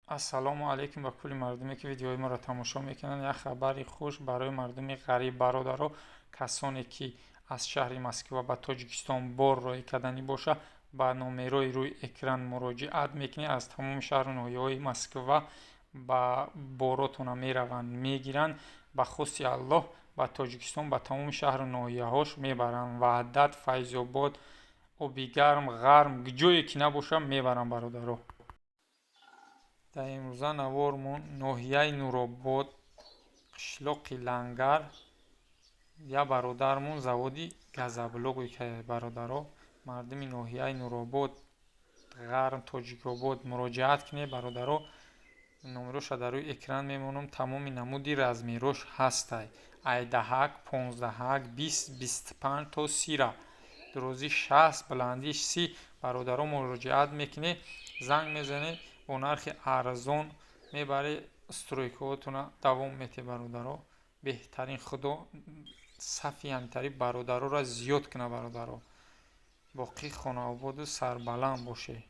Ассалому алайкум ба кулли мардуме, ки видеои моро тамошо мекунанд. Як хабари хуш барои мардуми ғариб, бародаро. Касоне ки аз шаҳри Москва ба Тоҷикистон бор роҳӣ карданӣ боша, ба номерои рӯи экран муроҷиат мекунед. Аз тамоми шаҳру ноҳияҳои Москва ба боротона мераванд, мегиранд. Ба хости Аллоҳ, ба Тоҷикистон, ба тамоми шаҳру ноҳияҳош мебаранд. Ваҳдат, Файзобод, Обигарм, Ғарм, ҷое ки набоша, мебаранд, бародаро. Дар имрӯза навормон ноҳияи Нуробод, қишлоқи Лангар, як бародармон заводи газоблок. Бародаро, мардуми ноҳияи Нуробод, Ғарм, Тоҷикобод, муроҷиат кунед, бародаро. Номероша дар рӯи экран мемонам. Тамоми намуди размерош ҳастай: айдаҳак, 15-ак, 20, 25 то 30-ра, дурозӣ 60, баландиш 30. Бародаро, муроҷиат мекунед, занг мезанед, бо нархи арзон мебаред, стройкаҳотона давом метед. Бародаро, беҳтарин. Худо сафи ҳамитари бародароро зиёд кунад. Бародаро, боқӣ хонаободу сарбаланд бошед.